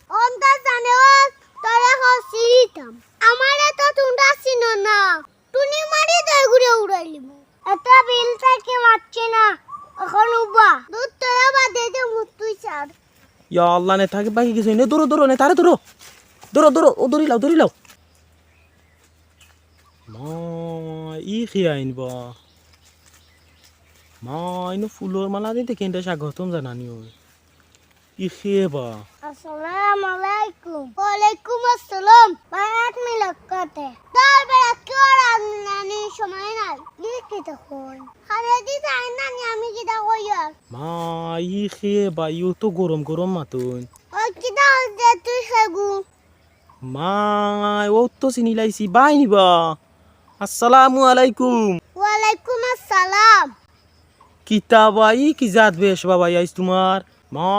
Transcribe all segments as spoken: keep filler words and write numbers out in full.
অন্তা জানে ও, তোরে কও চিনিতাম। আমারে তো তুমরা চিনো না। টুনি মারি দই গুড়ে উড়াইলিমু। এত বিল থাকি মাতছি না। অখন উবা। দুধ তোরা বাদে দে মুত্তুই চার। ইয়া আল্লাহ, নেতা কিবা গেছে নি? ধরো, ধরো, নেতারে ধরো। ধরো, ধরো, ও ধরিলাও, ধরিলাও। মা, ই কে আইন বা? মা, ইনো ফুলর মালা দিতে কেন্দ্রে স্বাগতম জানানি অয়। ই কে বা? আসসালামু আলাইকুম। ওয়ালাইকুম আসসালাম। বারাত মিলাদ করতে। দর বেড়া কেউ রান্নানি সময় নাই। ই কিতা কয়? খালি দি চাই না নি আমি কিতা কই আর? মা, ই কে বা? ইও তো গরম গরম মাতইন। ওই কিতা হচ্ছে তুই সেগু? মা, ও তো চিনিলাইছি, বাই নি বা। আসসালামু আলাইকুম। ওয়ালাইকুম আসসালাম। কিতা বা, ই কি জাত বেশ বাবা, আইজ তুমার? মা,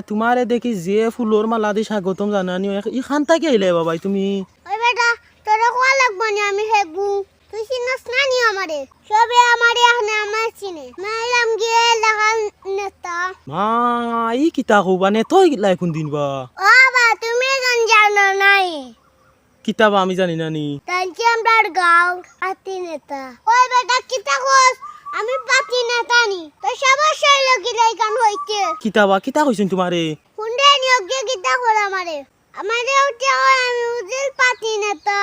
তুমারে দেখি যে ফুলর মালা দি স্বাগতম জানানি, এক-, ইখান থাকি আইলে বাবাই তুমি? ওই বেটা, তোরে কওয়া লাগবো নি আমি হেগু। তুই চিনস না নি আমারে? সবে আমারে আহনে আমায় চিনে। মাইলাম গিয়ে লাগাল নেতা। মা, ই কিতা কও বা, নেতা অইলাই কুনদিন বা? ও বা, তুমি গান জানো নাই। কিতা বা আমি জানি না নি। তাইন কি আমরার গাঁওর পাতি নেতা? ওই বেটা, কিতা কস? আমি পাতি নেতা নি? তোর সাহস অইলো কিলা ইখান কইতে? কিতা বা, কিতা কইছইন তুমারে? হুনরে নিয়োগে কিতা কর আমারে? আমারে উঠে কয় আমি উজিল পাতি নেতা।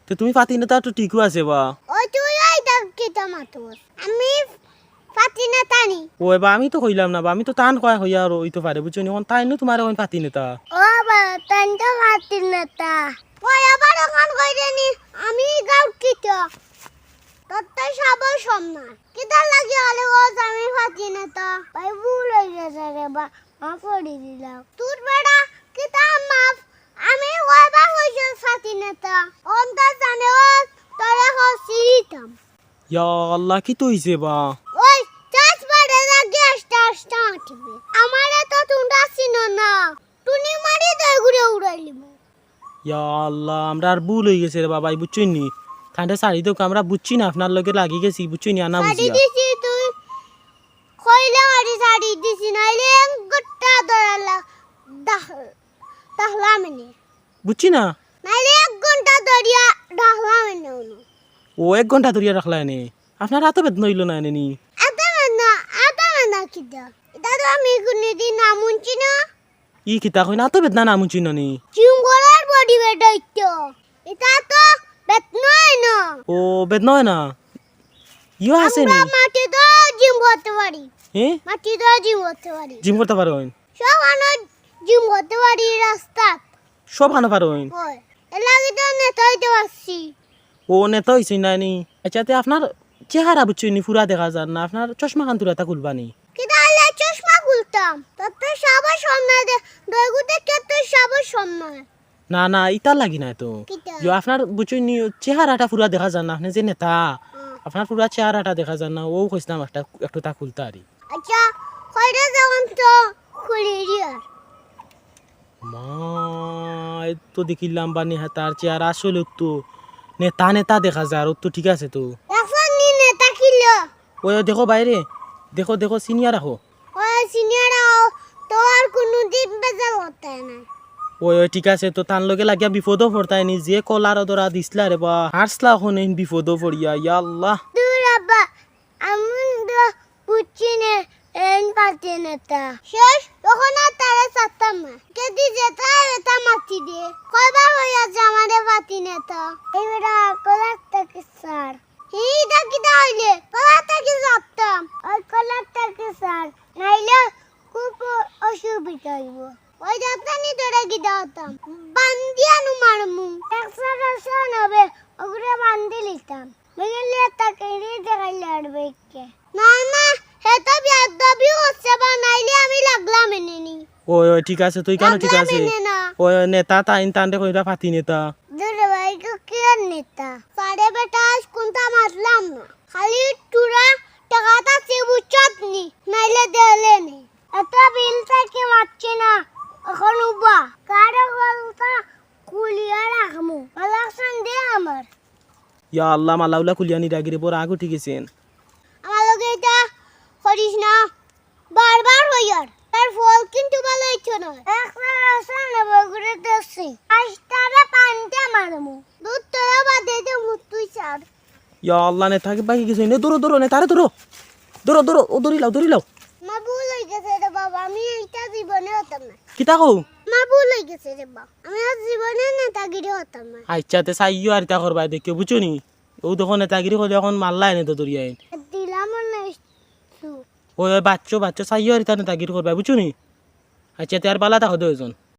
তে তুমি পাতি নেতা তো ঠিকউ আছে বা। ওই তুই ওই দেখ কিতা মাতস। আমি পাতি নেতা নি। ওই বা, আমি তো কইলাম না বা, আমি তো তান কওয়া কইয়া আর অইতো পারে, বুঝছো নি? অখন তাইন নু তুমারে কইন পাতি নেতা। ও বা, তাইন তো পাতি নেতা। ওই আবার অখান কইরে নি, আমি গাঁওর কিতা? তোর তো সাহস কম না। কিতার লাগি অইলে ও আমি পাতি নেতা? ভাই ভুল অই গেছে রে বা, মাফ করি দিলাম। তোর বেটা কিতা মাফ? আমি কয়বার কইছি পাতি নেতা। অন্তা জানে ও, তোরে কও চিনিতাম। ইয়া আল্লাহ, কিতা অইছে বা? ওই, চাষ বাড়ে না, গ্যাসটা আস্তা আঁটবে। আমারে তো তুমরা চিনো না। টুনি মারি দই গুড়ে উড়াইলিমু। ইয়া আল্লাহ, আমরার ভুল অই গেছে রে বাবাই, বুঝছইন নি? তানরে ছাড়ি দেউক্কা, আমরা বুঝছি না, আপনার লগে লাগি গেছি, বুঝছইন নি? আনা ছাড়ি বুঝিয়া। দিছি তুই। কইলে মারি ছাড়ি দিছি, নাইলে এক ঘন্টা ধরালা-, ডাক-, ডাকলাম এনে। বুঝছি না। নাইলে এক ঘন্টা ধরিয়া ডাকলাম এনে উনি। ও, এক ঘন্টা ধরিয়া রাখলা এনে? আপনার আতো বেদনা অইলো না এনে নি? আতো বেদনা, আতো বেদনা কিতা? ইতা তো আমি কুনুদিন না হুনছি না। ই কিতা কইন, আতো বেদনা না হুনছি না নি? জিম করার বডি বেটা ইতো। ইতা তো বেদনা অয় না। ও, বেদনা অয় না? ইও আছে নি? আমরা মাটিত জিম করতে পারি। হ্যাঁ? মাটিত জিম করতে পারি। জিম করতা পারইন? সব আনো জিম করতে পারি রাস্তাত। সব খানো পারইন? হয়। এর লাগি তো নেতা অইতে পারছি। ও, নেতা অইছইন না নি? আচ্ছা, তে আপনার চেহারা বুঝছইন নি, পুরা দেখা যার না, আপনার চশমা খান তুরাতা খুলবা নি? কিতা আইলে চশমা খুলতাম? তোর তো সাহস কম না দে, দইগুতে কে তোর সাহস কম না? না, না, ইতার লাগি না তো। কিতা? ইয়ো, আপনার বুঝছইন নি, চেহারাটা পুরা দেখা যার না, আপনে যে নেতা, হুম। আপনার পুরা চেহারাটা দেখা যার না, অউ কইছলাম একটা, একটু তা খুলতা আরি। আচ্ছা, কইরে যখন তো খুলি দিয়ার। মা, এ তো দেখিলাম বানি হ্যাঁ, তার চেহারা আসলে তো নেতা নেতা দেখা যার, ও তো ঠিক আছে তো। এখন নি নেতা কিলো? ওই, ওই দেখো বাইরে, দেখো, দেখো, সিনিয়র আহো। ওই সিনিয়র আহো, তো আর কুনুদিন বেজাল করতে না। ওই, ওই, ঠিক আছে, তো তার লগে লাগিয়া বিপদও পড়তায় নি, যে কলার ধরা দিছলা রে বা, হারছলা অখন এইন বিপদও পড়িয়া, ইয়া আল্লাহ। দূর আব্বা, আমি তো বুঝছি না, এইন পাতি নেতা। শেষ, তখন আর তারে ছাড়তাম না। কেদি যেতা এটা মাতি দে। কয়বার কইয়া যে আমারে পাতি নেতা। এই বেটা কলার থাকি ছাড়। হি, ইটা কিতা অইলে? কলার থাকি ছাড়তাম। ওই কলার থাকি ছাড়। নাইলে খুব অ-, অসুবিধা অইবো। ওই যাত্রানি ধরে কিতা করতাম। বান্দিয়া নু মারমু। একশো একশো নবে, ওগুরে বান্দি লিতাম। মিগেলিয়া তাকে রে দেখাইলে আর বেকে। না, না, হে তো বিয়াদবি করছে, বানাইলে আমি লাগলাম এনে নি। ওই, ওই, ঠিক আছে, তুই কেন ঠিক লাগলাম আছে? এনে না। ওই, ওই, নেতা তাইন তানরে কইরা পাতি নেতা। দূর ভাই, কি, কি আর নেতা? সারে বেটা, আজ কোনটা মাতলাম না। খালি টুরা টাকাটা সে বুঝছত নি, নাইলে দেলে নি। এত বিল থাকি মাতছি না, এখন উবা। কারো গলতা খুলিয়া রাখমু। বালাকসান দে আমার। ইয়া আল্লাহ, মালাউলা খুলিয়া নিরাগিরে বড় আগ উঠি গেছেন। আমার লগে এটা করিস না, বারবার কইয়ার। তার ফল কিন্তু ভালা অইতো না। একবার আসলে বগুড়ে দেশি। আস্তারে পান্তা মারমু। দুধ তোরা বাদে দে মুত্তুই চার। ইয়া আল্লাহ, নেতা কিবা গেছে নি? ধরো, ধরো, নেতারে ধরো। ধরো, ধরো, ও ধরিলাও, ধরিলাও। মা, ভুল অই গেছে রে বাবা, আমি ইটা জীবনে অইতাম না। কিতা কও? মা, ভুল অই গেছে রে বাবা, আমি আর জীবনে নেতাগিরি অইতাম না। আইচ্ছা, তে চাইও আর ইতা করবায় দেখিও, বুঝছো নি? অউ দেখো নেতাগিরি করলে অখন মারলা এনে তো ধরিয়া আইন। দিলাম না একটু। ওই, ওই, বাচ্চো, বাচ্চো, চাইও আর ইতা নেতাগিরি করবায়, বুঝছো নি? আইচ্ছা, তে আর ভালা থাকো দুইজন।